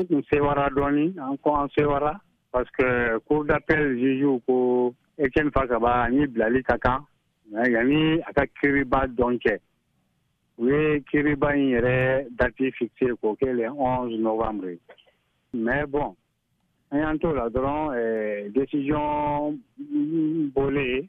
Kun sewara dɔɔni, an ko an sewara parce que cour d'appel juge ko Etienne Fakaba ni bilali ka kan yanni a ka kiiriba dɔn cɛ. U ye kiiriba in yɛrɛ date fixé k'o kɛ le 11 novembre. Mais bon, an y'an t'o la dɔrɔn, décision bɔlen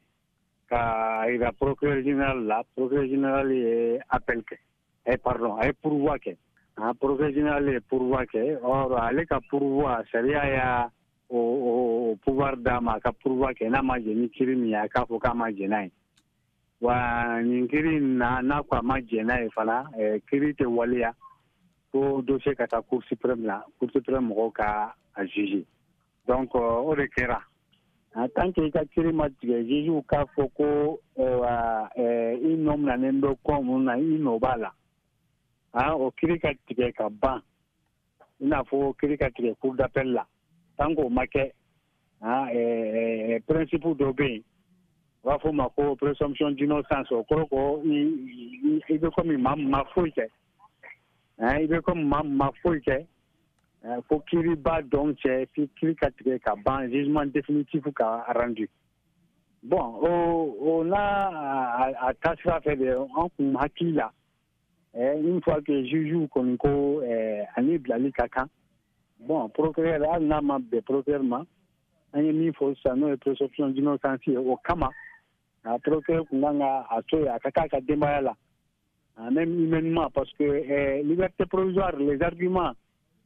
ka yira procureur général la, procureur général ye appel kɛ, pardon, a ye pourvoi kɛ. Ah, procureur général ye pourvoi kɛ. Or ale ka pourvoi, sariya y'a o pouvoir d'a ma a ka pourvoi kɛ. N'a ma jɛn ni kiiri min ye, a k'a fɔ k'a ma jɛn n'a ye. Wa nin kiiri in na, n'a ko a ma jɛn n'a ye fana, kiiri tɛ waleya ko dossier ka taa Cour suprême la, Cour suprême mɔgɔw ka a juger. Donc o de kɛra. En tant que i ka kiiri ma tigɛ, juge k'a fɔ ko i nɔ minɛnen bɛ ko mun na, i nɔ b'a la, ah, o kiiri ka tigɛ ka ban, i n'a fɔ kiiri ka tigɛ cour d'appel la, tant k'o ma kɛ, ah, principe dɔ bɛ yen, u b'a fɔ o ma ko présomption d'innocence. O kɔrɔ ko i bɛ komi maa min ma foyi kɛ, i bɛ komi maa min ma foyi kɛ fo kiiriba dɔn cɛ, fi kiiri ka tigɛ ka ban, jugement définitif ka rendu. Bon, o n'a a taasira fɛ de, an kun hakili la, une fois que juge kɔni ko ani bilali ka kan, bon, procureur, hali n'a ma bɛn procureur ma, an ye min fɔ sisan, n'o ye présomption d'innocence ye, o kama a procureur kun kan ka a to yen a ka k'a ka denbaya la, même humainement, parce que liberté provisoire, les arguments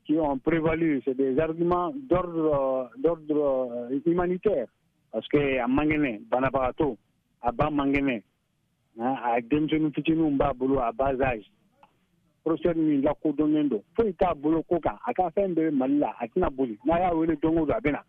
qui ont prévalu, c'est des arguments d'ordre humanitaire, parce que a man kɛnɛ, banabagatɔ, a ba man kɛnɛ, a denmisɛnnin fitininw b'a bolo à bas âge. Professeur min lakodɔnnen don, foyi t'a bolo ko kan, a ka fɛn bɛɛ bɛ Mali la, a tɛna boli n'a y'a wele don o don a bɛ na.